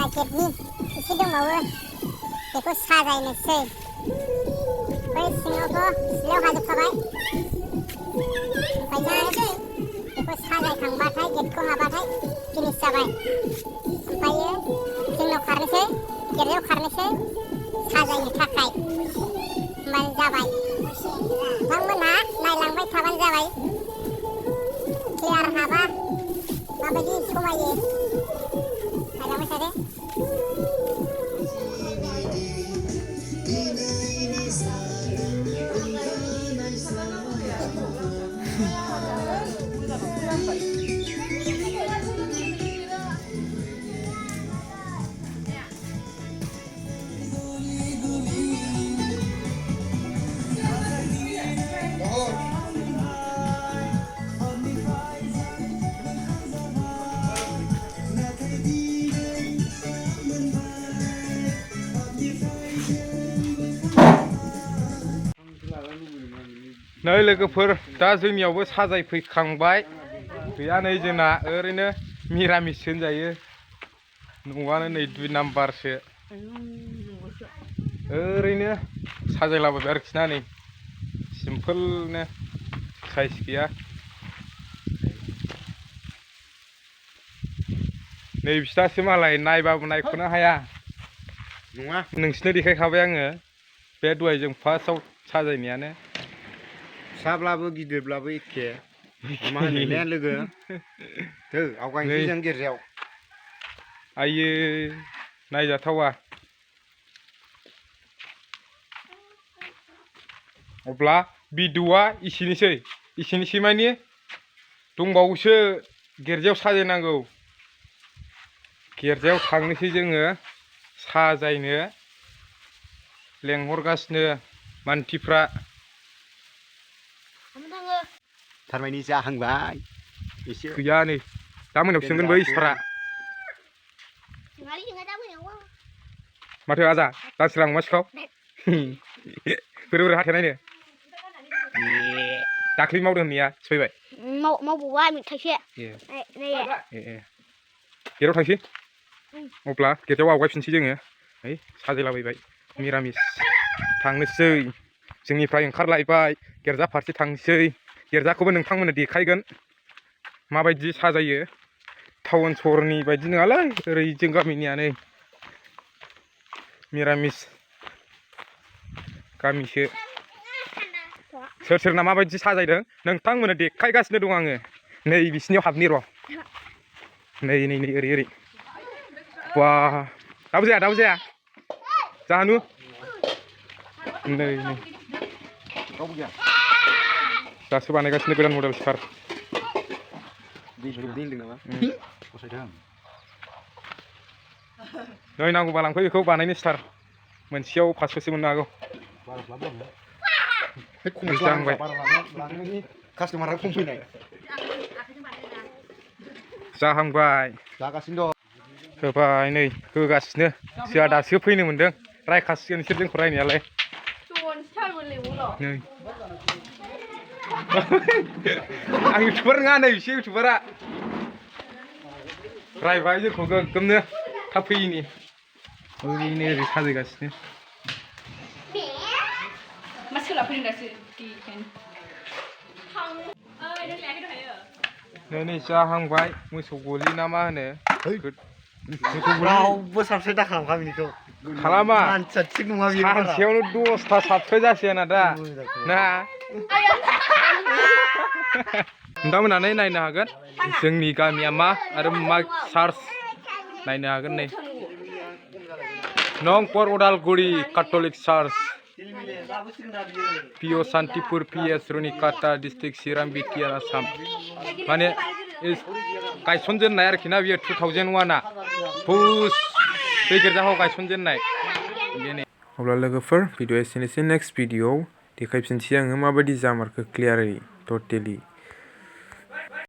पेकेटनि एसे दंबावो बेखौ साजायनोसै बै सिङावथ' सिलायाव हाजोबखाबाय ओमफ्राय बेखौ साजायखांबाथाय गेटखौ हाबाथाय फिनिश जाबाय ओमफ्रायो जोंनाव खारनोसै गिर्जायाव खारनोसै साजायनो थाखाय होमबानो जाबाय नोंथांमोनहा नायलांबाय थाबानो जाबाय क्लियार हाबा माबायदि समायो नायलांबाय थादो नै लोगोफोर दा जोंनियावबो साजायफैखांबाय गैया नै जोंना ओरैनो मिरामिस होनजायो न'आनो नै 2 नाम्बारसो ओरैनो साजायलाबायबाय आरोखि ना नै सिम्पोलनो साइज गैया नै बिसोरसो मालाय नायबाबो नायख'नो हाया नङा नोंसिनो देखायखाबाय आङो बे दहाय जों फार्स्टआव साजायनायानो फिसाब्लाबो गिदिरब्लाबो एखे मा होनो ने लोगो थौ आवगायनोसै जों गिर्जायाव आयो नायजाथावा अब्ला भिडिअ'आ एसेनोसै मानि दंबावोसो गिर्जायाव साजायनांगौ गिर्जायाव थांनोसै जोङो साजायनो लेंहरगासिनो मानसिफ्रा थारमानि जाहांबाय एसे गैया नै दा मोनायाव सोंगोन बै सारा माथो आजा दानसोलां मा सिखाव बोरै हाथाय नायनो दाख्लै मावदों होननाया सफैबाय मावबावा थाइसे गेटआव थांसै अब्ला गेटआव आवगायफिनसै जोङो है साजायलाबायबाय मिरामिस थांनोसै जोंनिफ्राय ओंखारलायबाय गिर्जा फारसे थांसै गिर्जाखौबो नोंथांमोननो देखायगोन माबायदि साजायो टाउन सहरनि बायदि नङालै ओरै जों गामिनियानो मिरामिस गामिसो सोर सोरना माबायदि साजायदों नोंथांमोननो देखायगासिनो दं आङो नै बिसिनियाव हाबनि र' नै ओरै बा दाबो जाया जाहानु नै दासो बानायगासिनो गोदान मडेल स्टार नै नांगौबा लांफै बेखौ बानायनो स्टार मोनसेयाव 500सो मोननो हागौ कास्टमारा खम फैनाय जाहांबाय जागासिनो दं होबाय नै होगासिनो जोंहा दासो फैनो मोनदों रायखासिगोन बिसोर जोंखौ रायनायालाय नै आं इउटुबार नङा नै बिसोर इउटुबारा रायबाय जोंखौ गोगोमनो थाब फैयिनि ओरैनो ओरै साजायगासिनो नै जाहांबाय मोसौ गलि ना मा होनो रावबो साबसिन दा खालामखा बिनिखौ खालामा मानसिया थिग नङा बियो सानसेयावनो 10टा साबस्क्राइब जासिगोन दा ना नोंथांमोनहा नायनो हागोन जोंनि गामिया मा आरो मा चार्च नायनो हागोन नै नं पर उदालगुरि काथलिक चार्च पिअ सान्तिपुर पिएस रुनिकाटा डिस्ट्रिक्ट चिरां बिटिआर आसाम माने गायसनजेननाय आरोखि ना बियो 2001आ पुस बे गिर्जाखौ गायसनजेननाय बेनो अब्ला लोगोफोर भिडिअ एसेनोसै नेक्स्ट भिडिअआव देखायफिनसै आङो माबायदि जामारखो क्लियारै टटेलि